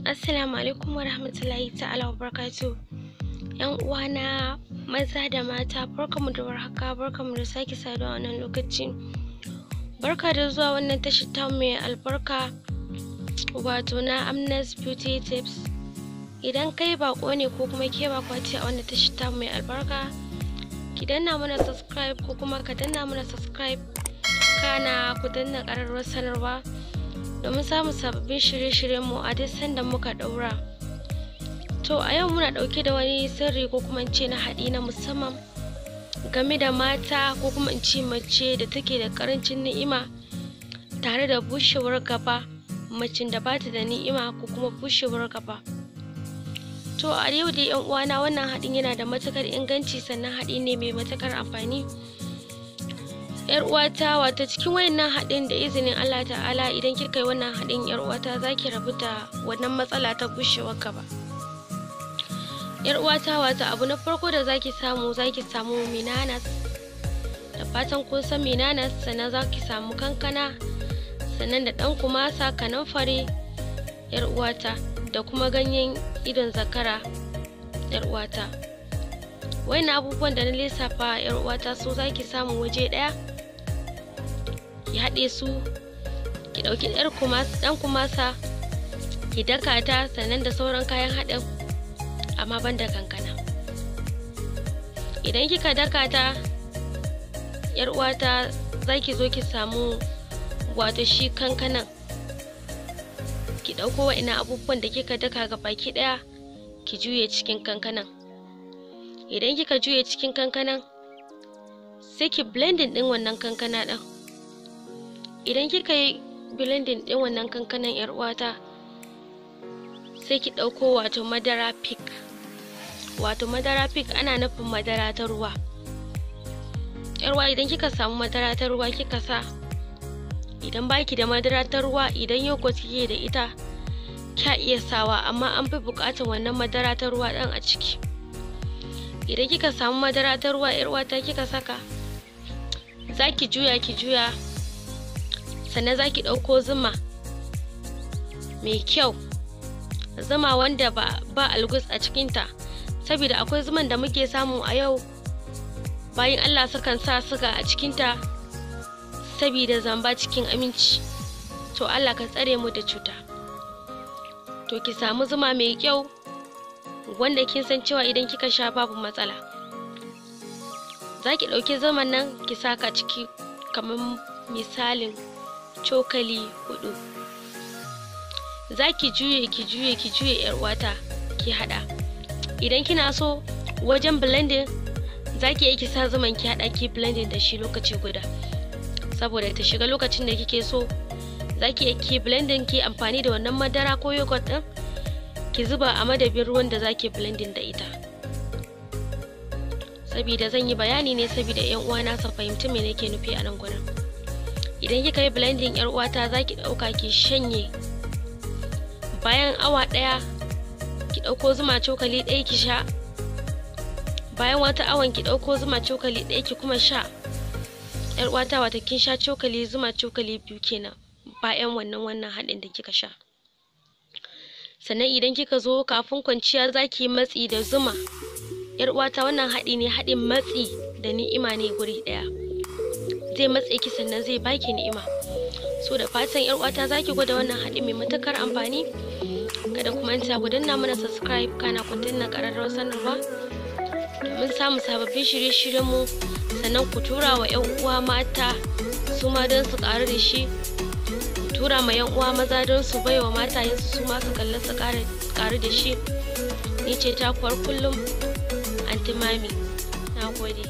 Assalamu alaikum wa rahmatullahi ta'ala wa barakatuh. Yan uwana maza da mata, barkamu da warhaka, barkamu da sake saduwa wannan lokaci. Barka da zuwa wannan tashar ta mai albarka, wato na Amnas Beauty Tips. Idan kai bako ne ko kuma ke bakwa ce a wannan tashar ta mai albarka, ki danna mana subscribe ko kuma ka danna mana subscribe, kana ku danna ƙararrawar sanarwa domin samun sababbin shirye-shiryenmu a duk sanda muka ɗaura. To a yau muna ɗauke da wani sirri ko kuma in ce na haɗi na musamman game da mata ko kuma in ce mace da take da ƙarancin ni'ima tare da bushewar gaba, macen da bata da ni'ima ko kuma bushewar gaba. To a yau dai yan uwana, wannan haɗin yana da matuƙar inganci, sannan haɗi ne mai matuƙar amfani. Yar uwata, wato cikin wayannan haɗin, da izinin Allah ta'ala idan kika yi wannan haɗin, yar uwata, zaki rabu da wannan matsala ta bushewar gaba. Yar uwata, wato abu na farko da zaki samu, zaki samu minanas, da fatan kun san minanas. Sannan zaki samu kankana, sannan da ɗan kumasa, kanamfari, yar uwata, da kuma ganyen idon zakara. Yar uwata, wayannan abubuwan da na lissafa, yar uwata, su zaki samu waje ɗaya, ki haɗe su. Ki ɗauki ɗar ɗan kumasa, ki daka ta, sannan da sauran kayan haɗin, amma ban da kankana. Idan kika daka ta, yar uwata, za ki zo ki samu wato shi kankanan, ki ɗauko wa'innan abubuwan da kika daka ga baki ɗaya, ki juye cikin kankanan. Idan kika juye cikin kankanan, sai ki blending ɗin wannan kankana ɗin. Idan kika yi blending ɗin wannan kankanan, yar uwata, sai ki ɗauko wato madara Peak. Wato madara Peak ana nufin madara ta ruwa, yar uwa. Idan kika samu madara ta ruwa kika sa, idan baki da madara ta ruwa, idan yogurt kike da ita, kya iya sawa, amma an fi buƙatar wannan madara ta ruwa ɗin a ciki. Idan kika samu madara ta ruwa, yar uwata, kika saka, zaki juya, ki juya. Sannan zaki ɗauko zuma mai kyau, zuma wanda ba algus a cikinta, saboda akwai zuman da muke samu a yau, bayan Allah sukan sa suga a cikinta saboda zamba cikin aminci. To Allah ka tsare mu da cuta. To ki samu zuma mai kyau wanda kin san cewa idan kika sha babu matsala. Za ki ɗauki zuman nan ki saka ciki kamar misalin cokali 4. Za ki juye, ki juye, ki juye, yar uwata, ki haɗa. Idan kina so wajen blending, za ki iya ki sa zuman, ki haɗa, ki blending da shi lokaci guda saboda ta shiga lokacin da kike so. Za ki iya ki blending, ki amfani da wannan madara ko yogurt ɗin, ki zuba a madadin ruwan da za ki blending da ita, saboda zan yi bayani ne saboda yan uwana su fahimci me nake nufi a nan gurin. Idan kika yi blending, yar uwata, za ki ɗauka ki shanye. Bayan awa 1, ki ɗauko zuma cokali 1 ki sha. Bayan wata awan, ki ɗauko zuma cokali 1 ki kuma sha. Yar uwata, wata kin sha cokali zuma cokali 2 kenan bayan wannan haɗin da kika sha. Sannan idan kika zo kafin kwanciya, za ki yi matsi da zuma. Yar uwata, wannan haɗi ne, haɗin matsi da ni'ima ne guri ɗaya. Zai matse ki, sannan zai baki ni'ima. So da fatan, yar uwata, zaki gwada wannan haɗi mai matuƙar amfani. Kada ku manta ku danna mana subscribe, kana ku danna ƙararrawar sanarwa domin samun sababbin shirye-shiryen mu. Sannan ku tura wa 'yan uwa mata su ma don su ƙaru da shi. Ku tura ma 'yan uwa maza don su bai wa matayensu, su ma su kalla su ƙaru da shi. Ni ce takuwar kullum, Anti Mami. Na gode.